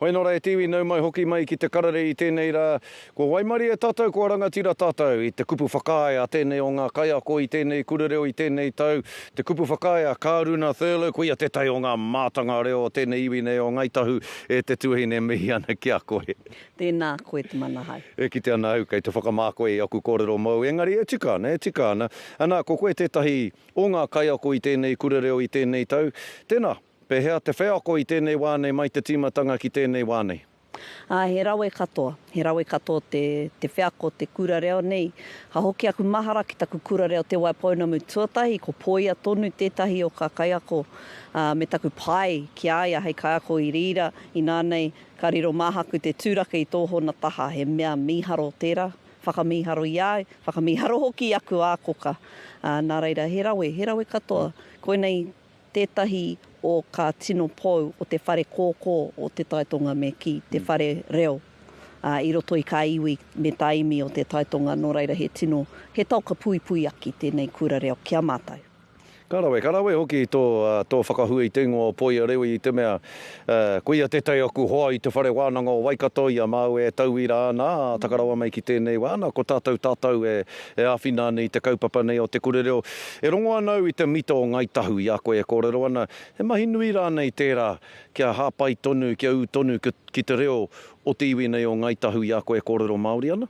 Hoi nō rā e te iwi, nau mai hoki mai ki te karere i tēnei rā. Kua waimarie tātou, kua rangatira tātou i te kupu whakaae a tēnei o ngā kaiako i tēnei kura reo i tēnei tau, te kupu whakaae a Kāruna Thurlow, koia tētahi o ngā mātanga reo o tēnei iwi nei o Ngāi Tahu, e te tuahine mihi ana ki a koe. Tēnā koe Te Manahau. E kite ana au kei te whakamā koe i aku kōrero mōu, engari e tika ana, e tika ana. Ana, ko koe tētahi o ngā kaiako i tēnei kura reo i tēnei tau. Tēnā, Pēhea te wheako i tēnei wā nei mai te tīmatanga ki tēnei wā nei? Ā, he rawe katoa. He rawe katoa te, te wheako, te kura reo nei. Ka hoki aku mahara ki taku kura reo Te Waipounamu tuatahi, ko Poia tonu tētahi o kā kaiako, ā, me taku pai ki a ia hei kaiako i reira, inānei ka riro māhaku te tūraka i tōhona taha, he mea mīharo tērā, whakamīharo i a au, whakamīharo hoki i aku ākoka. Ā, nā reira, he rawe, he rawe katoa. Koinei tētahi o kā tino pou o te whare kōkō o Te Taitonga me kī, te whare reo, ā, i roto i kā iwi me tā imi o Te Taitonga, nō reira he tino, he taoka puipuiaki tēnei kura reo ki a mātou. Ka rawe, ka rawe hoki tō, tō whakahua i te ingoa o Poia Rewi i te mea, koia tētahi aku hoa i te Whare Wānanga o Waikato i a māua e tauira ana, ā, taka rawa mai ki tēnei wā, nā, ko tātou tātou e, e āwhina ana i te kaupapa nei o te kura reo. E rongo ana au i te mita o Ngāi Tahu i a koe e kōrero ana, he mahi nui rānei tērā kia hāpai tonu, kia ū tonu ki te reo o te iwi nei o Ngāi Tahu i a koe e kōrero Māori ana?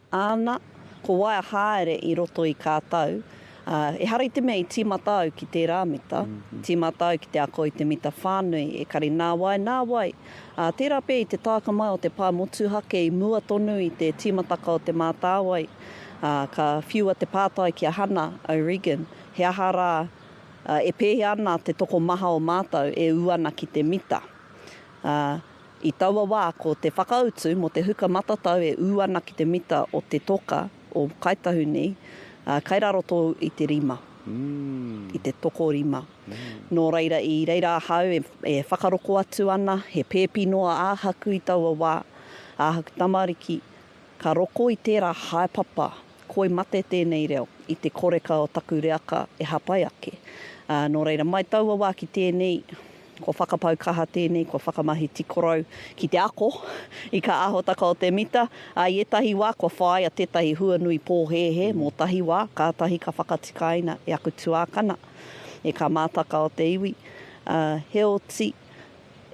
Āna, ko waea haere i roto i kā tau, ā, ehara i te mea i tīmata au ki tērā mita, tīmata au ki te ako i te mita whānui, ekari nāwai, nāwai, ā, tērā pea i te taaka mai o te pae motuhake i mua tonu i te tīmataka o Te Mātāwai, ā, ka whiua te pātai ki a Hana O'Regan, he aha rā, ā, e pēhea ana te tokomaha o mātou e ū ana ki te mita? Ā, i taua wā ko te whakautu mō te huka matatau e ū ana ki te mita o te toka o Kāi Tahu nei, ā, kai raro tō i te rima, i te tokorima. Nō reira, i reira ahau e, e whakaroko atu ana, he pēpi noa āhaku i taua wā, āhaku tamariki, ka roko i tērā haepapa, koi mate tēnei reo i te koreka o taku reaka e hapai ake. Ā, nō reira, mai taua wā ki tēnei, Kua whakapau kaha tēnei, kua whakamahi tikorau ki te ako i kā āhuataka o te mita, ā, i ētahi wā kua whāia tētahi huanui pōhēhē mō tahi wā, kātahi ka whakatikaina e aku tuākana, e kā mātaka o te iwi. Ā, heoti,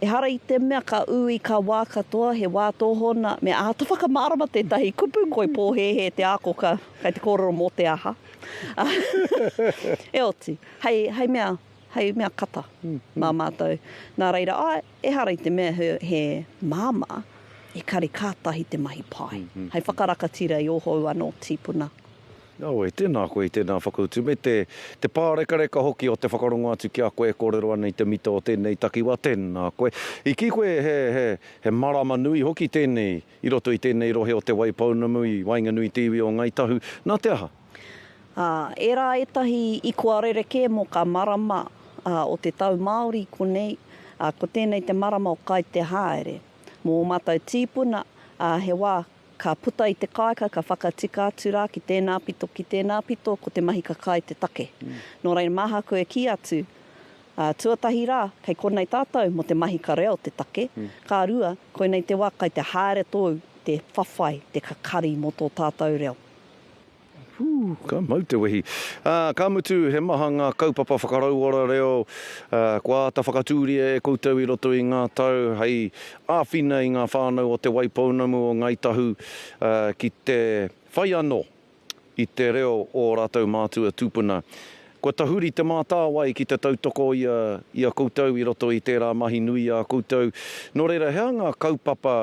ehara i te mea ka ū i kā wā katoa, he wā tōhona, me āta whakamārama tētahi kupu, koi pōhēhē te ākoka kei te kōrero mō te aha. Ā, heoti, hei, hei mea hei mea kata mā mātou. Nā reira, āe, ehara i te mea he, he māmā, ekari kātahi te mahi pai, hei whakarakatira i ōhou anō tīpuna. Auē, tēnā koe i tēnā whakautu, me te, te pārekareka hoki o te whakarongo atu ki a koe e kōrero ana i te mita o tēnei takiwā, tēnā koe. I kī koe he, he, he marama nui hoki tēnei i roto i tēnei rohe o Te Waipounamu i waenganui i te iwi o Ngāi Tahu. Nā te aha? Ā, ērā ētahi ikoa rerekē mō ka marama o te tau Māori konei, ā, ko tēnei te marama o Kai te Haere. Mō ō mātou tīpuna, ā, he wā ka puta i te kāika ka whakatika atu rā ki tēnā pito, ki tēnā pito, ko te mahi ka kai te take. Nō reira, māhaku e kī atu, ā, tuatahi rā, kei konei tātou mō te mahi ka reo te take, ka rua, koinei te wā kai te haere tōu te whawhai, te kakari mō tō tātou reo. Whū, ka mau te wehi. Ā, ka mutu, he maha ngā kaupapa whakarauora reo, ā, kua āta whakatūria e koutou i roto i ngā tau hei āwhina i ngā whānau o Te Waipounamu, o Ngāi Tahu, ā, ki te whai anō i te reo o ō rātou mātua tūpuna. Kua tahuri Te Mātāwai ki te tautoko i a, i a koutou i roto i tērā mahi nui a koutou. Nō reira, he aha ngā kaupapa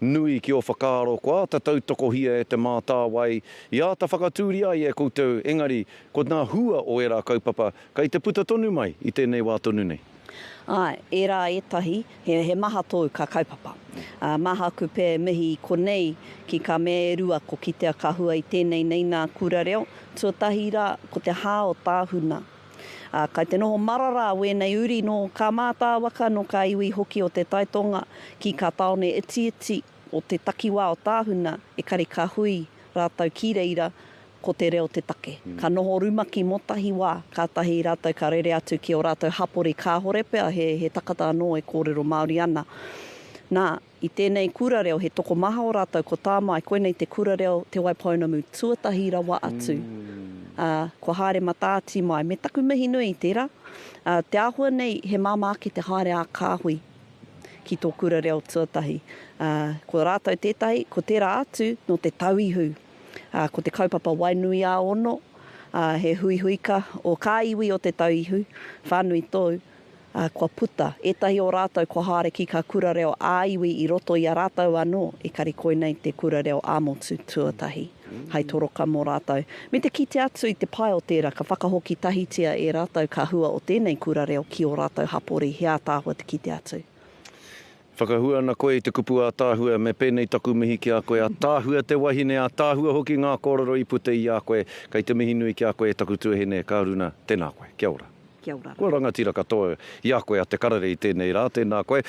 nui ki ō whakaaro kua āta tautokohia e Te Mātāwai, i āta whakatūria ai e koutou, engari, ko ngā hua o ērā kaupapa kei te puta tonu mai i tēnei wā tonu nei? Āe, ērā ētahi, he, he maha tōu ka kaupapa. Ā, māhaku pea e mihi i konei ki kā mea e rua ko kitea ka hua i tēnei nei nā kura reo, tuatahi rā, ko te hā o Tāhuna. Ā, kai te noho marara wēnei uri nō kā mātāwaka, nō kā iwi hoki o te taitonga ki kā tāone itiiti o te takiwā o Tāhuna, ekari ka hui rātou ki reira, ko te reo te take. Ka noho rumaki mō tahi wā, kātahi rātou ka rere atu ki ō rātou hapori kāhore pea he, he takata anō e kōrero Māori ana. Nā, i tēnei kura reo he tokomaha o rātou ko tā mai, koinei te kura reo Te Waipounamu tuatahi rawa atu. Ā, kua haere matāti mai, me taku mihi nui i tērā. Ā, te āhua nei he māmā ake te haere ā-kāhui ki tō kura reo tuatahi. Ā, ko rātou tētahi, ko tērā atu nō Te Tauihu. Ā, ko te kaupapa Wainuiā-ono, ā, he huihuika o kā iwi o Te Tauihu, whānui tou, ā, kua puta. Ētahi o rātou kua haere ki kā kura reo ā-iwi i roto i a rātou anō, ekari koinei te kura reo ā-motu tuatahi hai toroka mō rātou. Me te kite atu i te pae o tērā, ka whakahoki tahitia e rātou kā hua o tēnei kura reo ki ō rātou hapori, he ātaahua te kite atu. Whakahua ana koe i te kupu ātaahua, me pēnei taku mihi ki a koe, ataahua te wahine, ataahua hoki ngā kōrero i puta i a koe, kei te mihi nui ki a koe e taku tuahine, ka runa, tēnā koe, kia ora. Kia ora rā. Kua rangatira katoa i a koe a Te Karere i tēnei rā, tēnā koe.